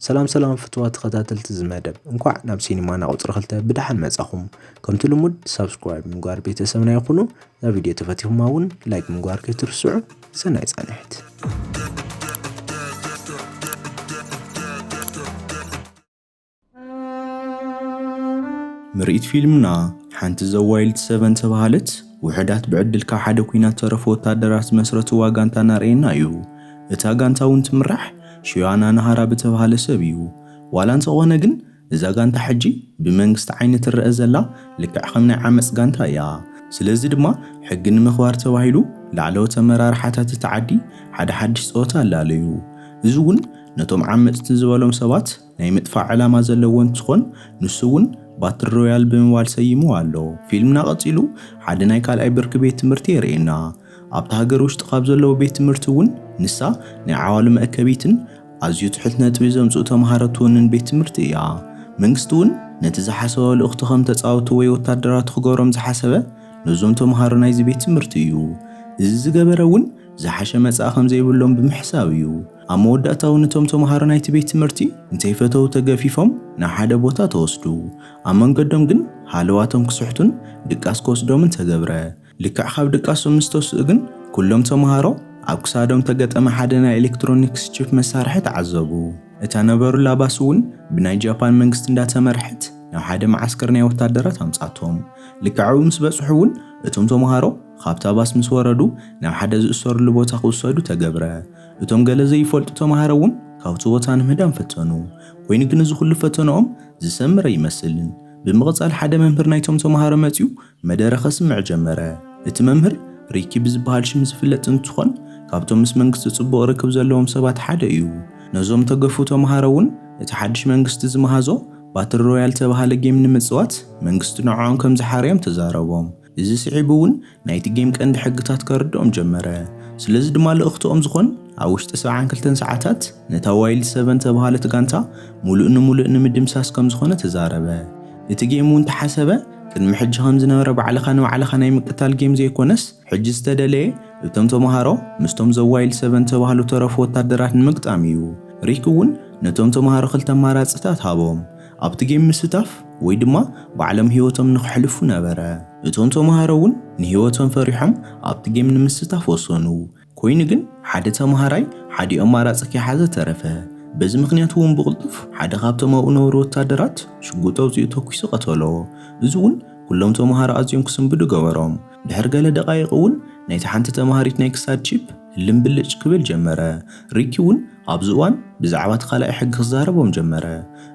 ሰላም ሰላም ፍትዋ ተኸታተልቲ እዚ መደብ፣ እንኳዕ ናብ ሲኒማና ቁፅሪ ክልተ ብደሓን መጻኹም። ከምቲ ልሙድ ሳብስክራይብ ምግባር ቤተሰብና ይኹኑ። እዛ ቪድዮ ተፈቲኹማ እውን ላይክ ምግባር ከይትርስዑ። ሰናይ ጻንሕት። ምርኢት ፊልምና ሓንቲ ዘ ዋይልድ ሰቨን ተባሃለት ውሕዳት ብዕድል ካብ ሓደ ኲናት ተረፉ ወታደራት ዝመስረትዋ ጋንታ እናርእየና እዩ። እታ ጋንታ እውን ትምራሕ ሽዮያ ናሃራ ብተባሃለ ሰብ እዩ። ዋላ እንተኾነ ግን እዛ ጋንታ ሕጂ ብመንግስቲ ዓይኒ ትረአ ዘላ ልክዕ ከም ናይ ዓመፅ ጋንታ እያ። ስለዚ ድማ ሕጊ ንምኽባር ተባሂሉ ላዕለዎት ኣመራርሓታት እቲ ዓዲ ሓደ ሓድሽ ፀወታ ኣላለዩ። እዚ እውን ነቶም ዓመፅቲ ዝበሎም ሰባት ናይ ምጥፋእ ዕላማ ዘለዎ እንትኾን ንሱ እውን ባትል ሮያል ብምባል ሰይምዎ ኣሎ። ፊልምና ቀፂሉ ሓደ ናይ ካልኣይ ብርኪ ቤት ትምህርቲ የርእየና። ኣብቲ ሃገር ውሽጢ ካብ ዘለዉ ቤት ትምህርቲ እውን ንሳ ናይ ዓዋሉ መእከቢትን ኣዝዩ ትሑት ነጥቢ ዘምፅኡ ተምሃሮ ትውንን ቤት ትምህርቲ እያ። መንግስቲ እውን ነቲ ዝሓሰቦ ልእኽቱ ከም ተፃወቱ ወይ ወታደራት ክገብሮም ዝሓሰበ ነዞም ተምሃሮ ናይዚ ቤት ትምህርቲ እዩ። እዚ ዝገበረ እውን ዝሓሸ መጻኢ ከም ዘይብሎም ብምሕሳብ እዩ። ኣብ መወዳእታ እውን እቶም ተምሃሮ ናይቲ ቤት ትምህርቲ እንተይፈተው ተገፊፎም ናብ ሓደ ቦታ ተወስዱ። ኣብ መንገዶም ግን ሃለዋቶም ክስሕቱን ድቃስ ክወስዶምን ተገብረ። ልክዕ ካብ ድቃሶም ምስ ተስኡ ግን ኩሎም ተምሃሮ ኣብ ክሳዶም ተገጠመ ሓደ ናይ ኤሌክትሮኒክስ ቺፕ መሳርሒ ተዓዘቡ። እታ ነበሩላ ባስ እውን ብናይ ጃፓን መንግስቲ እንዳተመርሐት ናብ ሓደ መዓስከር ናይ ወታደራት ኣምጻቶም። ልክዕ ኣብኡ ምስ በጽሑ እውን እቶም ተምሃሮ ካብታ ባስ ምስ ወረዱ ናብ ሓደ ዝእሰሩሉ ቦታ ክውሰዱ ተገብረ። እቶም ገለ ዘይፈልጡ ተምሃሮ እውን ካብቲ ቦታ ንምህዳም ፈተኑ። ኮይኑ ግን እዚ ኩሉ ፈተንኦም ዝሰምረ ይመስልን። ብምቕጻል ሓደ መምህር ናይቶም ተምሃሮ መጺኡ መደረ ከስምዕ ጀመረ። እቲ መምህር ሪኪ ብዝበሃል ሽም ዝፍለጥ እንትኾን ካብቶም ምስ መንግስቲ ጽቡቕ ርክብ ዘለዎም ሰባት ሓደ እዩ። ነዞም ተገፉ ተምሃሮ እውን እቲ ሓድሽ መንግስቲ ዝመሃዞ ባትል ሮያል ተባሃለ ጌም ንምጽዋት መንግስቲ ንዕኦም ከም ዝሓረዮም ተዛረቦም። እዚ ስዒቡ እውን ናይቲ ጌም ቀንዲ ሕግታት ከርድኦም ጀመረ። ስለዚ ድማ ልእኽትኦም ዝኾን ኣብ ውሽጢ ሰብዓን ክልተን ሰዓታት ነታ ዋይልድ ሰቨን ተባሃለት ጋንታ ሙሉእ ንሙሉእ ንምድምሳስ ከም ዝኾነ ተዛረበ። እቲ ጌም እውን ተሓሰበ ቅድሚ ሕጂ ከም ዝነበረ ባዕልኻ ንባዕልኻ ናይ ምቅታል ጌም ዘይኮነስ ሕጂ ዝተደለየ እቶም ተምሃሮ ምስቶም ዘ ዋይልድ ሰቨን ተባሃሉ ተረፉ ወታደራት ንምግጣም እዩ። ሪክ እውን ነቶም ተምሃሮ ክልተ ኣማራፅታት ሃቦም። ኣብቲ ጌም ምስታፍ ወይ ድማ ባዕሎም ህይወቶም ንክሕልፉ ነበረ። እቶም ተምሃሮ እውን ንህይወቶም ፈሪሖም ኣብቲ ጌም ንምስታፍ ወሰኑ። ኮይኑ ግን ሓደ ተምሃራይ ሓዲኡ ኣማራፂ ከይሓዘ ተረፈ። በዚ ምኽንያት እውን ብቕልጡፍ ሓደ ካብቶም ኣብኡ ነብሩ ወታደራት ሽጉጥ ኣውፂኡ ተኩሱ ቀተሎ። እዚ እውን ኩሎም ተምሃሮ ኣዝዮም ክስንብዱ ገበሮም። ድሕሪ ገለ ደቃይቕ እውን ናይቲ ሓንቲ ተምሃሪት ናይ ክሳድ ቺፕ ህልም ብልጭ ክብል ጀመረ። ሪኪ እውን ኣብዚ እዋን ብዛዕባ እቲ ካልኣይ ሕጊ ክዛረቦም ጀመረ።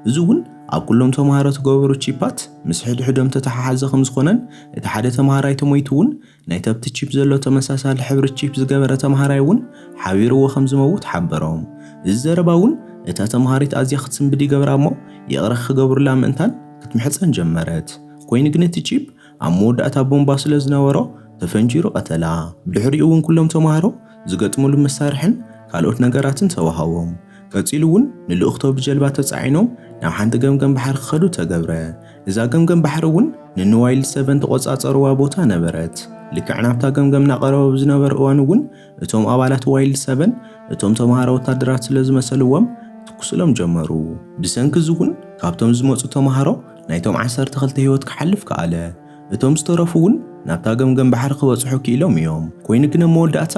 እዚ እውን ኣብ ኩሎም ተምሃሮ ትገበሩ ቺፓት ምስ ሕድሕዶም ተተሓሓዘ ከም ዝኾነን እቲ ሓደ ተምሃራይ ተሞይቱ እውን ናይቲ ኣብቲ ቺፕ ዘሎ ተመሳሳሊ ሕብሪ ቺፕ ዝገበረ ተምሃራይ እውን ሓቢርዎ ከም ዝመውት ሓበሮም። እዚ ዘረባ እውን እታ ተምሃሪት ኣዝያ ክትስንብድ ይገብራ እሞ ይቕረ ክገብሩላ ምእንታን ክትምሕጸን ጀመረት። ኮይኑ ግን እቲ ቺፕ ኣብ መወዳእታ ቦምባ ስለ ዝነበሮ ተፈንጂሩ ቀተላ። ብድሕሪኡ እውን ኩሎም ተምሃሮ ዝገጥሙሉ መሳርሕን ካልኦት ነገራትን ተዋሃቦም። ቀጺሉ እውን ንልእኽቶ ብጀልባ ተጻዒኖም ናብ ሓንቲ ገምገም ባሕሪ ክኸዱ ተገብረ። እዛ ገምገም ባሕሪ እውን ንንዋይልድ ሰቨን ተቖጻጸርዋ ቦታ ነበረት። ልክዕ ናብታ ገምገም እናቐረበ ብዝነበረ እዋን እውን እቶም ኣባላት ዋይልድ ሰቨን እቶም ተምሃሮ ወታደራት ስለ ዝመሰልዎም ትኩስሎም ጀመሩ። ብሰንኪ እዚ እውን ካብቶም ዝመጹ ተምሃሮ ናይቶም ዓሰርተ ክልተ ህይወት ክሓልፍ ከኣለ። እቶም ዝተረፉ እውን ናብታ ገምገም ባሕሪ ክበጽሑ ክኢሎም እዮም። ኮይኑ ግን ኣብ መወዳእታ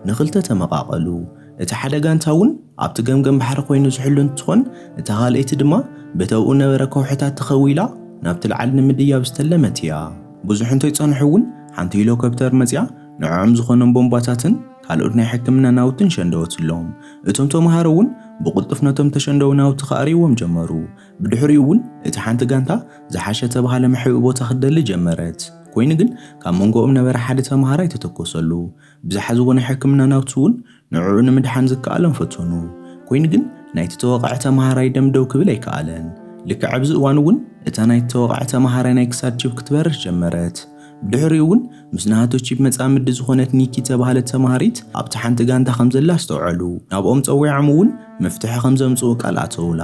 ንኽልተ ተመቓቐሉ። እቲ ሓደ ጋንታ እውን ኣብቲ ገምገም ባሕሪ ኮይኑ ዝሕሉ እንትኾን፣ እታ ካልኣይቲ ድማ በቲ ኣብኡ ነበረ ከውሕታት ተኸዊላ ናብቲ ላዕሊ ንምድያብ ዝተለመት እያ። ብዙሕ እንተይጸንሑ እውን ሓንቲ ሄሊኮፕተር መጺኣ ንዕኦም ዝኾኖም ቦምባታትን ካልኦት ናይ ሕክምና ናውትን ሸንደወትሎም። እቶም ተምሃሮ እውን ብቕልጡፍ ነቶም ተሸንደው ናውቲ ከኣርይዎም ጀመሩ። ብድሕሪኡ እውን እቲ ሓንቲ ጋንታ ዝሓሸ ተባሃለ መሕብኢ ቦታ ክትደሊ ጀመረት። ኮይኑ ግን ካብ መንጎኦም ነበረ ሓደ ተምሃራይ ተተኮሰሉ። ብዝሓዝዎ ናይ ሕክምና ናውቲ እውን ንዕኡ ንምድሓን ዝከኣሎም ፈተኑ። ኮይኑ ግን ናይቲ ተወቓዒ ተምሃራይ ደም ደው ክብል ኣይከኣለን። ልክዕ ኣብዚ እዋን እውን እታ ናይቲ ተወቓዒ ተምሃራይ ናይ ክሳድ ቺፕ ክትበርህ ጀመረት። ብድሕሪኡ እውን ምስ ናሃቶ ቺፕ መጻምዲ ዝኾነት ኒኪ ተባሃለት ተምሃሪት ኣብቲ ሓንቲ ጋንታ ከም ዘላ ኣስተውዐሉ። ናብኦም ጸዊዖም እውን መፍትሒ ከም ዘምጽኡ ቃል ኣተውላ።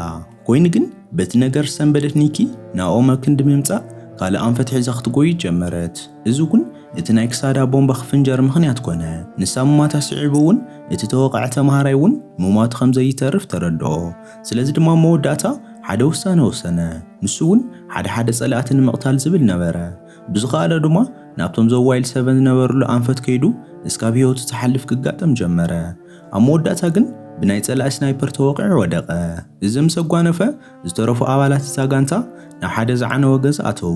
ኮይኑ ግን በቲ ነገር ዝሰንበደት ኒኪ ናብኦም ኣብ ክንዲ ምምጻእ ካልእ ኣንፈት ሒዛ ክትጎዩ ጀመረት። እዚ እውን እቲ ናይ ክሳዳ ቦምባ ክፍንጀር ምኽንያት ኮነ። ንሳ ምማታ ስዒቡ እውን እቲ ተወቃዒ ተማሃራይ እውን ምማቱ ከም ዘይተርፍ ተረድኦ። ስለዚ ድማ መወዳእታ ሓደ ውሳነ ወሰነ። ንሱ እውን ሓደ ሓደ ጸላእቲ ንምቕታል ዝብል ነበረ። ብዝኸኣለ ድማ ናብቶም ዘዋይል ሰቨን ዝነበርሉ ኣንፈት ከይዱ እስካብ ህይወቱ ዝሓልፍ ክጋጠም ጀመረ። ኣብ መወዳእታ ግን ብናይ ጸላኢ ስናይፐር ተወቂዑ ወደቐ። እዚ ምስ ኣጓነፈ ዝተረፉ ኣባላት እታ ጋንታ ናብ ሓደ ዝዓነወ ገዛ ኣተዉ።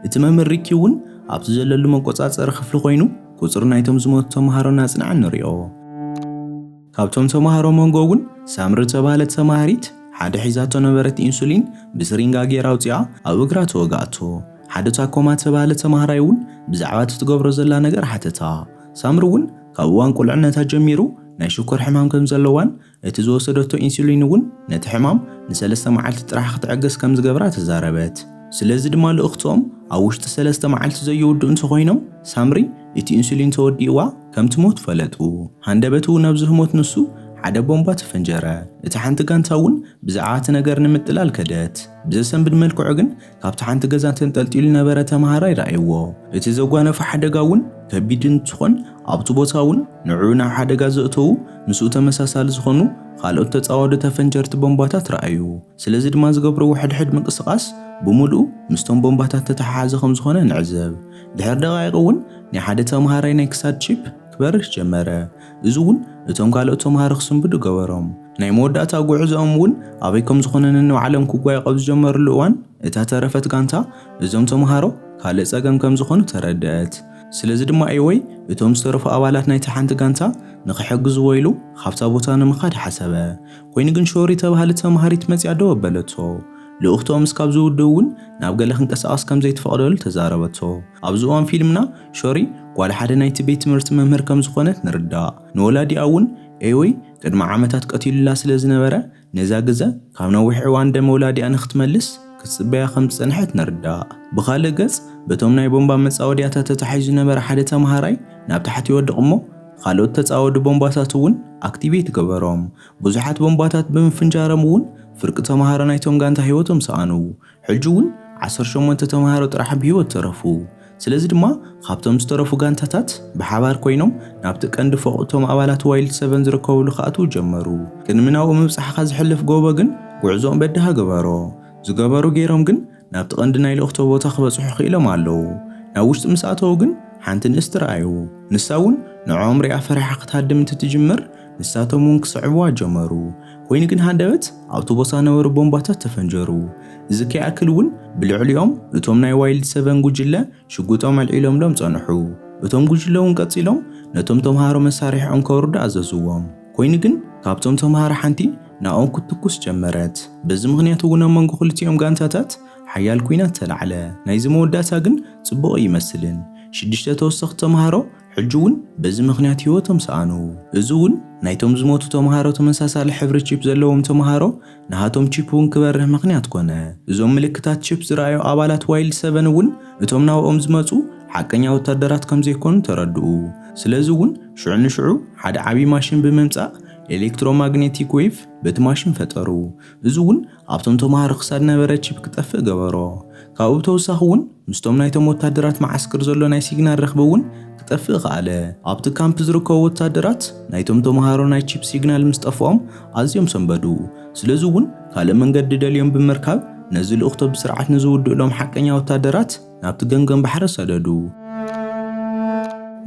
እቲ መምህር ሪኪ እውን ኣብቲ ዘለሉ መቆጻጸሪ ክፍሊ ኮይኑ ቁጽሪ ናይቶም ዝሞቱ ተምሃሮ እናጽንዐ ንሪኦ። ካብቶም ተምሃሮ መንጎ እውን ሳምሪ ተባህለት ተማሃሪት ሓደ ሒዛቶ ነበረት ኢንሱሊን ብስሪንጋ ጌራ ኣውፂኣ ኣብ እግራ ተወጋኣቶ። ሓደ ታኮማ ተባህለ ተማሃራይ እውን ብዛዕባ እቲ ትገብሮ ዘላ ነገር ሓተታ። ሳምሪ እውን ካብ እዋን ቁልዕነታ ጀሚሩ ናይ ሽኮር ሕማም ከም ዘለዋን እቲ ዝወሰደቶ ኢንሱሊን እውን ነቲ ሕማም ንሰለስተ መዓልቲ ጥራሕ ክትዕገስ ከም ዝገብራ ተዛረበት። ስለዚ ድማ ልእኽትኦም ኣብ ውሽጢ ሰለስተ መዓልቲ ዘይውድኡ እንተኾይኖም ሳምሪ እቲ ኢንሱሊን ተወዲእዋ ከም ትሞት ፈለጡ። ሃንደበት እውን ኣብዚ ህሞት ንሱ ሓደ ቦምባ ተፈንጀረ። እቲ ሓንቲ ጋንታ እውን ብዛዕባ እቲ ነገር ንምጥላል ከደት። ብዘሰንብድ መልክዑ ግን ካብቲ ሓንቲ ገዛ ተንጠልጢሉ ነበረ ተምሃራይ ረኣይዎ። እቲ ዘጓነፈ ሓደጋ እውን ከቢድ እንትኾን ኣብቲ ቦታ እውን ንዕኡ ናብ ሓደጋ ዘእተዉ ምስኡ ተመሳሳሊ ዝኾኑ ካልኦት ተጻወዱ ተፈንጀርቲ ቦምባታት ረኣዩ። ስለዚ ድማ ዝገብርዎ ሕድሕድ ምንቅስቓስ ብምሉኡ ምስቶም ቦምባታት ተተሓሓዘ ከም ዝኾነ ንዕዘብ። ድሕሪ ደቓይቕ እውን ናይ ሓደ ተምሃራይ ናይ ክሳድ ቺፕ ክበርህ ጀመረ። እዚ እውን እቶም ካልኦት ተምሃሮ ክስንብዱ ገበሮም። ናይ መወዳእታ ጉዕዞኦም እውን ኣበይ ከም ዝኾነ ነንባዕሎም ክጓየቑ ኣብ ዝጀመሩሉ እዋን እታ ተረፈት ጋንታ እዞም ተምሃሮ ካልእ ጸገም ከም ዝኾኑ ተረድአት። ስለዚ ድማ ኤወይ እቶም ዝተረፉ ኣባላት ናይቲ ሓንቲ ጋንታ ንኽሕግዝዎ ኢሉ ካብታ ቦታ ንምኻድ ሓሰበ። ኮይኑ ግን ሾሪ ተባሃለት ተምሃሪት መጺኣ ደው ኣበለቶ። ልኡኽቶም እስካብ ዝውድእ እውን ናብ ገለ ክንቀሳቐስ ከም ዘይትፈቕደሉ ተዛረበቶ። ኣብዚ እዋን ፊልምና ሾሪ ጓል ሓደ ናይቲ ቤት ትምህርቲ መምህር ከም ዝኾነት ንርዳእ። ንወላዲኣ እውን ኤወይ ቅድሚ ዓመታት ቀቲሉላ ስለ ዝነበረ ነዛ ግዘ ካብ ነዊሕ እዋን ደም ወላዲኣ ንክትመልስ ክትጽበያ ከም ዝጸንሐት ንርዳእ። ብኻልእ ገጽ በቶም ናይ ቦምባ መጻወድያታት ተታሒዙ ዝነበረ ሓደ ተምሃራይ ናብ ታሕቲ ይወድቕ እሞ ካልኦት ተጻወዲ ቦምባታት እውን ኣክቲቬት ገበሮም። ብዙሓት ቦምባታት ብምፍንጃሮም እውን ፍርቂ ተምሃሮ ናይቶም ጋንታ ህይወቶም ሰኣኑ። ሕጂ እውን ዓሰርተ ሸሞንተ ተምሃሮ ጥራሕ ብህይወት ተረፉ። ስለዚ ድማ ካብቶም ዝተረፉ ጋንታታት ብሓባር ኮይኖም ናብቲ ቀንዲ ፎቕ እቶም ኣባላት ዋይልድ ሰቨን ዝርከብሉ ክኣትዉ ጀመሩ። ቅድሚ ናብኡ ምብጻሕኻ ዝሕልፍ ጎቦ ግን ጉዕዞኦም በድሃ ገበሮ። ዝገበሩ ገይሮም ግን ናብቲ ቀንዲ ናይ ልእኽቶ ቦታ ክበጽሑ ክኢሎም ኣለዉ። ናብ ውሽጢ ምስ ኣተዉ ግን ሓንቲ ንእስቲ ረኣዩ። ንሳ እውን ንዕኦም ሪኣ ፈሪሓ ክትሃድም እንትትጅምር ንሳቶም እውን ክስዕብዋ ጀመሩ። ኮይኑ ግን ሃንደበት ኣብቲ ቦታ ነበሩ ቦምባታት ተፈንጀሩ። እዚ ከይኣክል እውን ብልዕሊኦም እቶም ናይ ዋይልድ ሰቨን ጉጅለ ሽጉጦም ኣልዒሎምሎም ጸንሑ። እቶም ጉጅለ እውን ቀጺሎም ነቶም ተምሃሮ መሳርሒኦም ከውርዱ ኣዘዝዎም። ኮይኑ ግን ካብቶም ተምሃሮ ሓንቲ ናኦም ክትትኩስ ጀመረት። በዚ ምኽንያት እውን ኣብ መንጎ ክልቲኦም ጋንታታት ሓያል ኲናት ተላዕለ። ናይዚ መወዳእታ ግን ጽቡቕ ኣይመስልን። ሽዱሽተ ተወሰኽቲ ተምሃሮ ሕጂ እውን በዚ ምኽንያት ህይወቶም ሰኣኑ። እዚ እውን ናይቶም ዝሞቱ ተምሃሮ ተመሳሳሊ ሕብሪ ቺፕ ዘለዎም ተምሃሮ ንሃቶም ቺፕ እውን ክበርህ ምኽንያት ኮነ። እዞም ምልክታት ቺፕ ዝረኣዩ ኣባላት ዋይልድ ሰቨን እውን እቶም ናብኦም ዝመጹ ሓቀኛ ወታደራት ከም ዘይኮኑ ተረድኡ። ስለዚ እውን ሽዑ ንሽዑ ሓደ ዓቢ ማሽን ብምምጻእ ኤሌክትሮማግኔቲክ ዌቭ በቲ ማሽን ፈጠሩ። እዚ እውን ኣብቶም ተምሃሮ ክሳድ ነበረ ቺፕ ክጠፍእ ገበሮ። ካብኡ ብተወሳኺ እውን ምስቶም ናይቶም ወታደራት መዓስከር ዘሎ ናይ ሲግናል ረኽቢ እውን ክጠፍእ ከኣለ። ኣብቲ ካምፕ ዝርከቡ ወታደራት ናይቶም ተምሃሮ ናይ ቺፕ ሲግናል ምስ ጠፍኦም ኣዝዮም ሰንበዱ። ስለዚ እውን ካልእ መንገዲ ደልዮም ብምርካብ ነዚ ልእኽቶ ብስርዓት ንዝውድእሎም ሓቀኛ ወታደራት ናብቲ ገምገም ባሕሪ ሰደዱ።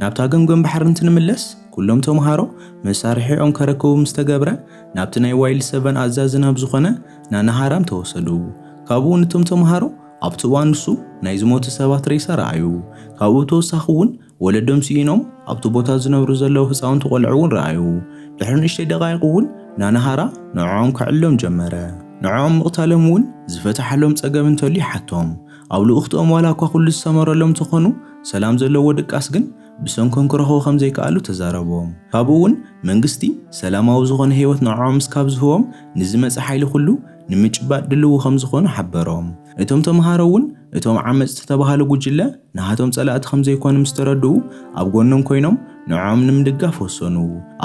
ናብታ ገምገም ባሕሪ እንትንምለስ ኩሎም ተምሃሮ መሳርሒኦም ከረክቡ ምስ ተገብረ ናብቲ ናይ ዋይልድ ሰቨን ኣዛዚ ናብ ዝኾነ ናናሃራም ተወሰዱ። ካብኡ ንቶም ተምሃሮ ኣብቲ እዋን ንሱ ናይ ዝሞቱ ሰባት ሬሳ ረኣዩ። ካብኡ ብተወሳኺ እውን ወለዶም ስኢኖም ኣብቲ ቦታ ዝነብሩ ዘለዉ ህፃውንቲ ቆልዑ እውን ረኣዩ። ድሕሪ ንእሽተይ ደቃይቕ እውን ናናሃራ ንዕኦም ከዕሎም ጀመረ። ንዕኦም ምቕታሎም እውን ዝፈትሓሎም ጸገም እንተልዩ ሓቶም። ኣብ ልኡኽትኦም ዋላ እኳ ኩሉ ዝሰመረሎም እንተኾኑ ሰላም ዘለዎ ድቃስ ግን ብሰንኮም ክረኽቡ ከም ዘይከኣሉ ተዛረቦም። ካብኡ እውን መንግስቲ ሰላማዊ ዝኾነ ህይወት ንዕኦም እስካብ ዝህቦም ንዝመጽእ ሓይሊ ኩሉ ንምጭባጥ ድልዉ ከም ዝኾኑ ሓበሮም። እቶም ተምሃሮ እውን እቶም ዓመጽቲ ዝተባሃሉ ጉጅለ ንሃቶም ጸላእቲ ከም ዘይኮኑ ምስ ተረድኡ ኣብ ጎኖም ኮይኖም ንዕኦም ንምድጋፍ ወሰኑ።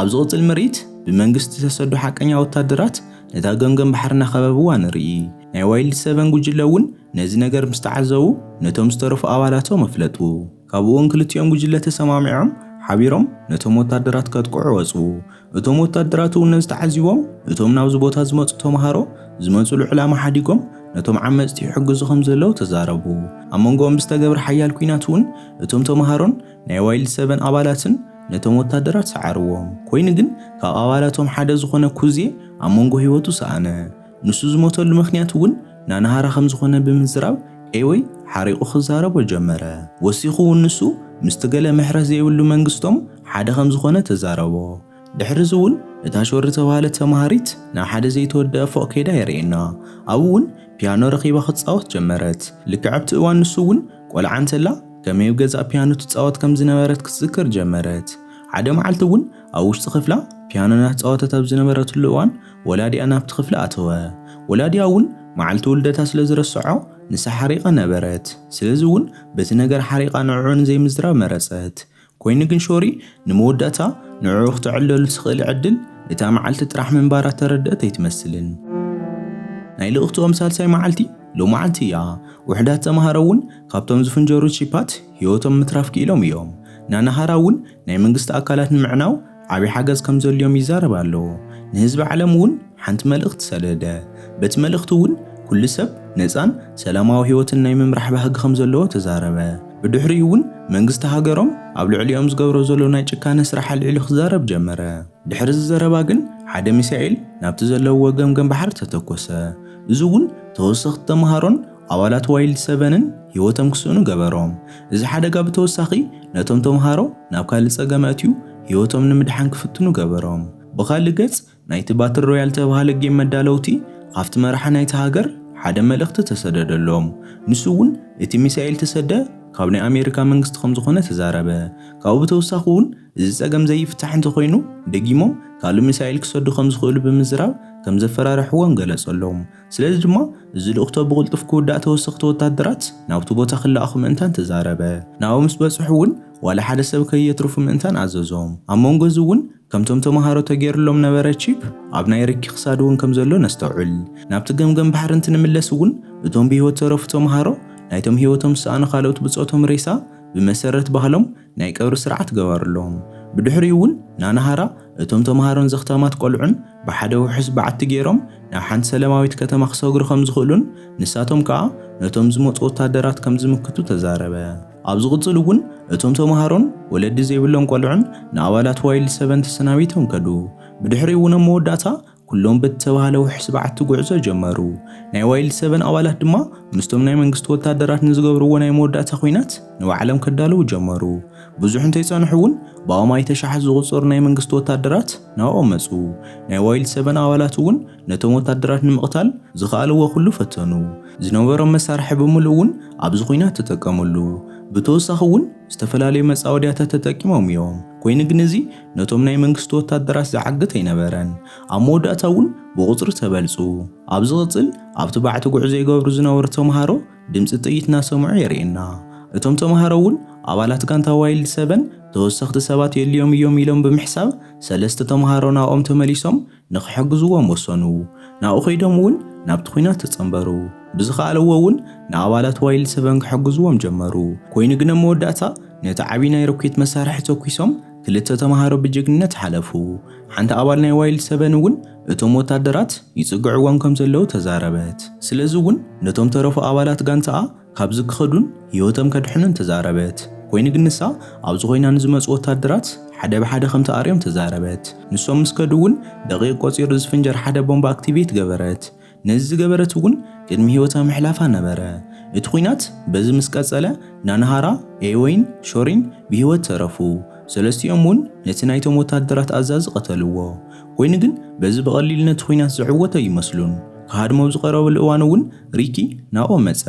ኣብ ዝቕጽል ምርኢት ብመንግስቲ ዝተሰዱ ሓቀኛ ወታደራት ነታ ገምገም ባሕሪ እናኸበብዋ ንርኢ። ናይ ዋይልድ ሰቨን ጉጅለ እውን ነዚ ነገር ምስ ተዓዘቡ ነቶም ዝተረፉ ኣባላቶም ኣፍለጡ። ኣብኡ እውን ክልቲኦም ጉጅለ ተሰማሚዖም ሓቢሮም ነቶም ወታደራት ከጥቅዑ ወፁ። እቶም ወታደራት እውን ነዚ ተዓዚቦም፣ እቶም ናብዚ ቦታ ዝመፁ ተምሃሮ ዝመፁሉ ዕላማ ሓዲጎም ነቶም ዓመፅቲ ይሕግዙ ከም ዘለዉ ተዛረቡ። ኣብ መንጎኦም ብዝተገብረ ሓያል ኲናት እውን እቶም ተምሃሮን ናይ ዋይልድ ሰቨን ኣባላትን ነቶም ወታደራት ሰዓርዎም። ኮይኑ ግን ካብ ኣባላቶም ሓደ ዝኾነ ኩዜ ኣብ መንጎ ህይወቱ ሰኣነ። ንሱ ዝሞተሉ ምኽንያት እውን ናናሃራ ከም ዝኾነ ብምዝራብ ኤወይ ሓሪቑ ክዛረቦ ጀመረ። ወሲኹ እውን ንሱ ምስቲ ገለ ምሕረት ዘይብሉ መንግስቶም ሓደ ከም ዝኾነ ተዛረቦ። ድሕሪ እዚ እውን እታ ሾሪ ተባሃለት ተምሃሪት ናብ ሓደ ዘይተወደአ ፎቕ ከይዳ የርእየና። ኣብኡ እውን ፒያኖ ረኺባ ክትጻወት ጀመረት። ልክዕ ኣብቲ እዋን ንሱ እውን ቆልዓ እንተላ ከመይ ኣብ ገዛ ፒያኖ ትጻወት ከም ዝነበረት ክትዝክር ጀመረት። ሓደ መዓልቲ እውን ኣብ ውሽጢ ክፍላ ፒያኖ እናተጻወተት ኣብ ዝነበረትሉ እዋን ወላዲኣ ናብቲ ክፍሊ ኣተወ። ወላዲኣ እውን መዓልቲ ውልደታ ስለ ዝረስዖ ንሳ ሓሪቓ ነበረት። ስለዚ እውን በቲ ነገር ሓሪቓ ንዕዑ ንዘይምዝራብ መረጸት። ኮይኑ ግን ሾሪ ንመወዳእታ ንዕዑ ክተዕልለሉ ትኽእል ዕድል እታ መዓልቲ ጥራሕ ምንባራ ተረድአት ኣይትመስልን። ናይ ልእኽትኦም ሳልሳይ መዓልቲ ሎመዓልቲ እያ። ውሑዳት ተምሃሮ እውን ካብቶም ዝፍንጀሩ ቺፓት ህይወቶም ምትራፍ ክኢሎም እዮም። ናናሃራ እውን ናይ መንግስቲ ኣካላት ንምዕናው ዓብዪ ሓገዝ ከም ዘድልዮም ይዛረብ ኣሎ። ንህዝቢ ዓለም እውን ሓንቲ መልእኽቲ ሰደደ። በቲ መልእኽቲ እውን ኩሉ ሰብ ነፃን ሰላማዊ ህይወትን ናይ ምምራሕ ባህጊ ከም ዘለዎ ተዛረበ። ብድሕሪኡ እውን መንግስቲ ሃገሮም ኣብ ልዕሊኦም ዝገብሮ ዘሎ ናይ ጭካነ ስራሕ ኣልዒሉ ክዛረብ ጀመረ። ድሕሪ እዚ ዘረባ ግን ሓደ ሚሳኤል ናብቲ ዘለውዎ ገምገም ባሕሪ ተተኮሰ። እዚ እውን ተወሰኽቲ ተምሃሮን ኣባላት ዋይልድ ሰቨንን ህይወቶም ክስእኑ ገበሮም። እዚ ሓደጋ ብተወሳኺ ነቶም ተምሃሮ ናብ ካልእ ጸገም ኣእትዩ ህይወቶም ንምድሓን ክፍትኑ ገበሮም። ብኻልእ ገጽ ናይቲ ባትል ሮያል ተባሃለ ጌም መዳለውቲ ካብቲ መራሒ ናይቲ ሃገር ሓደ መልእኽቲ ተሰደደሎም። ንሱ እውን እቲ ሚሳኤል ተሰደ ካብ ናይ ኣሜሪካ መንግስቲ ከም ዝኾነ ተዛረበ። ካብኡ ብተወሳኺ እውን እዚ ጸገም ዘይፍታሕ እንተኾይኑ ደጊሞም ካልእ ሚሳኤል ክሰዱ ከም ዝኽእሉ ብምዝራብ ከም ዘፈራርሕዎም ገለጸሎም። ስለዚ ድማ እዚ ልእኽቶ ብቕልጡፍ ክውዳእ ተወሰኽቲ ወታደራት ናብቲ ቦታ ክለኣኹ ምእንታን ተዛረበ። ናብኡ ምስ በጽሑ እውን ዋላ ሓደ ሰብ ከየትርፉ ምእንታን ኣዘዞም። ኣብ መንጎ እዚ እውን ከምቶም ተምሃሮ ተገይሩሎም ነበረ ቺፕ ኣብ ናይ ሪኪ ክሳድ እውን ከም ዘሎ ነስተውዕል። ናብቲ ገምገም ባሕሪ እንትንምለስ እውን እቶም ብህይወት ተረፉ ተምሃሮ ናይቶም ህይወቶም ዝሰኣኑ ካልኦት ብጾቶም ሬሳ ብመሰረት ባህሎም ናይ ቀብሪ ስርዓት ገበርሎም። ብድሕሪኡ እውን ናናሃራ እቶም ተምሃሮን ዘኽታማት ቆልዑን ብሓደ ውሑስ በዓቲ ገይሮም ናብ ሓንቲ ሰላማዊት ከተማ ክሰግሩ ከም ዝኽእሉን ንሳቶም ከኣ ነቶም ዝመጹ ወታደራት ከም ዝምክቱ ተዛረበ። ኣብ ዝቕጽል እውን እቶም ተምሃሮን ወለዲ ዘይብሎም ቆልዑን ንኣባላት ዋይልድ ሰቨን ተሰናቢቶም ከዱ። ብድሕሪኡ እውን ኣብ መወዳእታ ኩሎም በቲ ተባህለ ውሑስ በዓቲ ጉዕዞ ጀመሩ። ናይ ዋይልድ ሰቨን ኣባላት ድማ ምስቶም ናይ መንግስቲ ወታደራት ንዝገብርዎ ናይ መወዳእታ ኲናት ንባዕሎም ከዳልዉ ጀመሩ። ብዙሕ እንተይጸንሑ እውን ብኣማኢተ ሸሓት ዝቑጸሩ ናይ መንግስቲ ወታደራት ናብኦም መጹ። ናይ ዋይልድ ሰቨን ኣባላት እውን ነቶም ወታደራት ንምቕታል ዝኸኣልዎ ኩሉ ፈተኑ። ዝነበሮም መሳርሒ ብምሉእ እውን ኣብዚ ኲናት ተጠቀምሉ። ብተወሳኺ እውን ዝተፈላለዩ መጻወድያታት ተጠቂሞም እዮም። ኮይኑ ግን እዚ ነቶም ናይ መንግስቲ ወታደራት ዝዓግት ኣይነበረን። ኣብ መወዳእታ እውን ብቑጽሪ ተበልጹ። ኣብ ዝቕጽል ኣብቲ ባዕቲ ጉዕዞ ይገብሩ ዝነበሩ ተምሃሮ ድምጺ ጥይት እናሰምዑ የርእየና። እቶም ተምሃሮ እውን ኣባላት ጋንታ ዋይልድ ሰቨን ተወሰኽቲ ሰባት የድልዮም እዮም ኢሎም ብምሕሳብ ሰለስተ ተምሃሮ ናብኦም ተመሊሶም ንኽሕግዝዎም ወሰኑ። ናብኡ ከይዶም እውን ናብቲ ኲናት ተጸንበሩ። ብዝኸኣልዎ እውን ንኣባላት ዋይልድ ሰቨን ክሕግዝዎም ጀመሩ። ኮይኑ ግን ኣብ መወዳእታ ነቲ ዓቢ ናይ ሮኬት መሳርሒ ተኲሶም ክልተ ተምሃሮ ብጅግንነት ሓለፉ። ሓንቲ ኣባል ናይ ዋይልድ ሰቨን እውን እቶም ወታደራት ይጽግዕዎም ከም ዘለዉ ተዛረበት። ስለዚ እውን ነቶም ተረፉ ኣባላት ጋንታኣ ካብዚ ክኸዱን ህይወቶም ከድሕኑን ተዛረበት። ኮይኑ ግን ንሳ ኣብዚ ኮይና ንዝመጹ ወታደራት ሓደ ብሓደ ከም ትኣርዮም ተዛረበት። ንሶም ምስ ከዱ እውን ደቂቕ ቆጺሩ ዝፍንጀር ሓደ ቦምባ ኣክቲቬት ገበረት። ነዚ ዝገበረት እውን ቅድሚ ህይወታ ምሕላፋ ነበረ። እቲ ኲናት በዚ ምስ ቀጸለ ናናሃራ፣ ኤወይን፣ ሾሪን ብህይወት ተረፉ። ሰለስቲኦም እውን ነቲ ናይቶም ወታደራት ኣዛዚ ቀተልዎ። ኮይኑ ግን በዚ ብቐሊሉ ነቲ ኲናት ዝዕወት ኣይመስሉን። ክሃድሞ ኣብ ዝቐረበሉ እዋን እውን ሪኪ ናብኦም መጸ።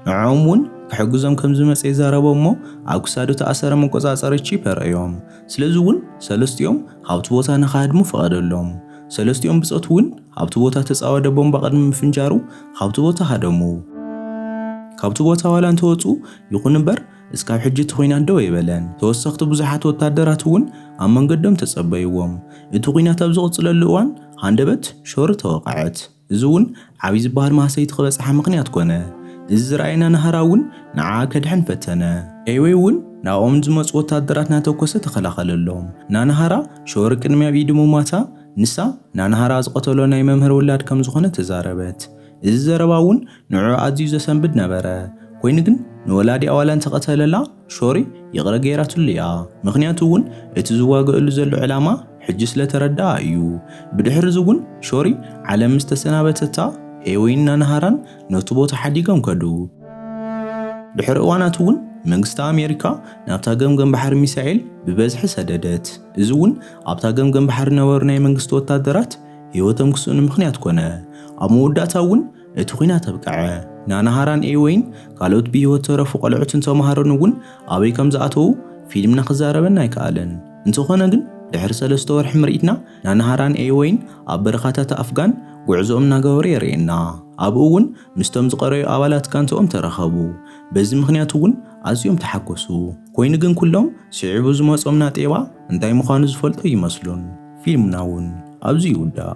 ንዕኦም እውን ክሕግዞም ከም ዝመጸ ይዛረቦም እሞ ኣብ ክሳዱ ተኣሰረ መቆጻጸሪ ቺፕ ኣርእዮም። ስለዚ እውን ሰለስቲኦም ካብቲ ቦታ ንኽሃድሙ ፈቐደሎም። ሰለስቲኦም ብጾት እውን ኣብቲ ቦታ ተጻወደ ቦምባ ቅድሚ ምፍንጃሩ ካብቲ ቦታ ሃደሙ። ካብቲ ቦታ ዋላ እንተወጹ ይኹን እምበር እስካብ ሕጂ እቲ ኲናት ደው ኣይበለን። ተወሰኽቲ ብዙሓት ወታደራት እውን ኣብ መንገዶም ተጸበይዎም። እቲ ኲናት ኣብ ዝቕጽለሉ እዋን ሃንደበት ሾሪ ተወቕዐት። እዚ እውን ዓብዪ ዝበሃል ማህሰይቲ ክበጽሓ ምኽንያት ኮነ። እዚ ዝረኣየ ናናሃራ እውን ንዓኣ ከድሕን ፈተነ። ኤወይ እውን ናብኦም ዝመጹ ወታደራት እናተኮሰ ተኸላኸለሎም። ናናሃራ ሾሪ ቅድሚያ ብኢዱ ምሟታ፣ ንሳ ናናሃራ ዝቐተሎ ናይ መምህር ውላድ ከም ዝኾነ ተዛረበት። እዚ ዘረባ እውን ንዕኡ ኣዝዩ ዘሰንብድ ነበረ። ኮይኑ ግን ንወላዲ ኣዋላ እንተቐተለላ ሾሪ ይቕረ ገይራትሉ እያ። ምኽንያቱ እውን እቲ ዝዋገእሉ ዘሎ ዕላማ ሕጂ ስለ ተረድኣ እዩ። ብድሕሪ እዚ እውን ሾሪ ዓለም ምስ ተሰናበተታ ኤወይን ናናሃራን ነቲ ቦታ ሓዲጎም ከዱ። ድሕሪ እዋናት እውን መንግስቲ ኣሜሪካ ናብታ ገምገም ባሕሪ ሚሳኤል ብበዝሒ ሰደደት። እዚ እውን ኣብታ ገምገም ባሕሪ ነበሩ ናይ መንግስቲ ወታደራት ህይወቶም ክስእኑ ምኽንያት ኮነ። ኣብ መወዳእታ እውን እቲ ኲናት ኣብቅዐ። ናናሃራን ኤወይን ካልኦት ብህይወት ተረፉ ቆልዑትን ተምሃሮን እውን ኣበይ ከም ዝኣተዉ ፊልምና ክዛረበና ኣይከኣለን። እንተኾነ ግን ድሕሪ ሰለስተ ወርሒ ምርኢትና ናናሃራን ኤወይን ኣብ በረኻታት ኣፍጋን ጉዕዞኦም እናገበሩ የርእየና። ኣብኡ እውን ምስቶም ዝቐረዩ ኣባላት ጋንታኦም ተራኸቡ። በዚ ምኽንያት እውን ኣዝዮም ተሓጎሱ። ኮይኑ ግን ኩሎም ስዒቡ ዝመጾም ናጤባ እንታይ ምዃኑ ዝፈልጡ ይመስሉን። ፊልምና እውን ኣብዚ ይውዳእ።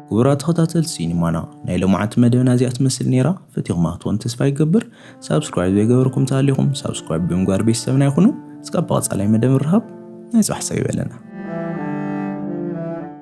ክቡራት ተኸታተልቲ ሲኒማና፣ ናይ ሎማዓንቲ መደብና እዚኣ ትመስል ነይራ። ፈቲኹማ ክትኮኑ ተስፋ ይገብር። ሳብስክራይብ ዘይገበርኩም ተሃሊኹም ሳብስክራይብ ብምግባር ቤተሰብና ይኹኑ። እስካብ ብቐጻላይ መደብ ንራኸብ። ናይ ጽባሕ ሰብ ይበለና።